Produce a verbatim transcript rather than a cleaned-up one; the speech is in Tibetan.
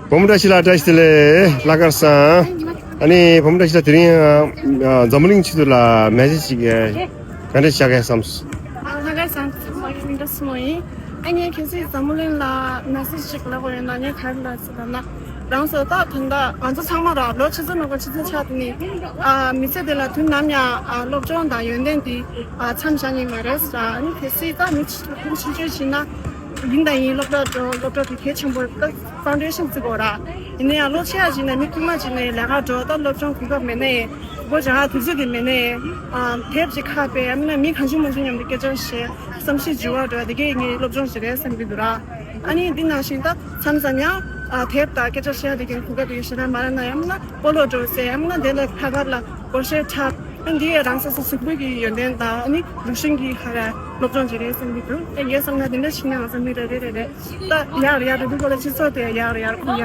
བུ་མོ་བཀྲ་ཤིས་ལགས། བཀྲ་ཤིས་བདེ་ལེགས། ལྷག་དཀར་བཟང་། ཨ་ནི་བུ་མོ་བཀྲ་ཤིས་ལགས། དེ་རིང་ཨ་འཛམ་བུ་གླིང་སྤྱི་འཐུས་ལ་མེ་སེ་ཇི་ཅིག་ག་འདྲ་བཞག་གི་བསམ། ལྷག་དཀར་བཟང་། ང་ཡིན་འདྲ་སོང་ཡིན། ཨ་ནི་གལ་སྲིད་འཛམ་བུ་གླིང་ལ་མེ་སེ་ཇི་ཅིག་ལབ་དགོས་ཡོད་ན་ངས་ག་རེ་ལབ་ཟེར་ལབ་ན། རང་ཚོ་ད་ད་ལྟ་ང་ཚོ་ཚང་མ་ར་ལོ་ཆུ་ཚོད་ནང་གི་ཆུ་ཚོད་ཆགས་དེ་ནི་ཨ་མི་ཚེ་འདི་ལ་དུས་ནམ་ཡང་ཨ་སློབ་སྦྱོང་དང་ཡོན་ཏན་འདི་ཨ་མཚམས་བཞག་ཉན་མ་རེད། ཨ་ནི་གལ་སྲིད་ད་མི་ཆུང་ཆུང་ཆུང་ཆུང་ཡིན་ན་ཡིན་དང་ཡིན་སློབ་གྲྭ་འགྲོ། སློབ་གྲྭ་དེ་གལ་ཆེན་པོ་ད་ཕའུན་ཌེ་ཤན་བརྩི་དགོས་ར། ཡིན་ན་ཡང་ལོ་ཆེ་ཡ་ཅིག་ནས་མི་དཀྱུས་མ་ཅིག་ནས་ལས་ཀ་འགྲོ། ད་སློབ་སྦྱོང་གོ་སྐབས་མེད་ནའི་སྒོ་བྱ་དུས་ཚོད་དེ་མེད་ནའི་ཨ་དེབ་ཅིག་ཁ་ཕྱེ། ཡང་མིན་ན་མི་གང་བྱུང་མང་བྱུང་མཉམ་དུ་སྐད་ཆ་བཤད། བསམ་ཤེས་འགྱུར་བ་འགྲོ་ཡ་དེ་གས་ངའི་སློབ་སྦྱོང་ཞིག་རེད་བསམ་གྱི་འདུག་ར། ཨ་ནི་འདི་ནང་བཞིན་ད་མཚམས་མཚམས་ཡང་ཨ་དེབ་དང་སྐད་ཆ་བཤད་ཡ་དེ་གས་གོ་སྐབས་ཡོད་ཤེས་ན་མ་རེད་ན། ཡང་མིན་ན་སྤོ་ལོ་འགྲོ་ཟེར། ཡང་མིན་ན་དེ་ལ་ཐད་ཀར་ལ་སྒོར་གཞས་འཁྲབ། ཨ་འདི་ཡང་རང་སོ་སོ་གཟུགས་པོ་གི་ཡོན་ཏན་དང་ཨ་ནི་རུས་ཤིང་གི་ཧ་ར་སློབ་སྦྱོང་ཅིག་རེད་བསམ་གྱི་འདུག་ཨ་ངས་བསམ་ན་དེ་འདྲ་ཞིག་ནས་ང་ཚོ་མི་རེ་རེ་རེ་རེ་ད་ཡར་ཡར་འགྲོ་དུས་སྐབས་ལ་སྤྱི་ཚོགས་དེ་ཡར་ཡར་ཁུག་ཡ།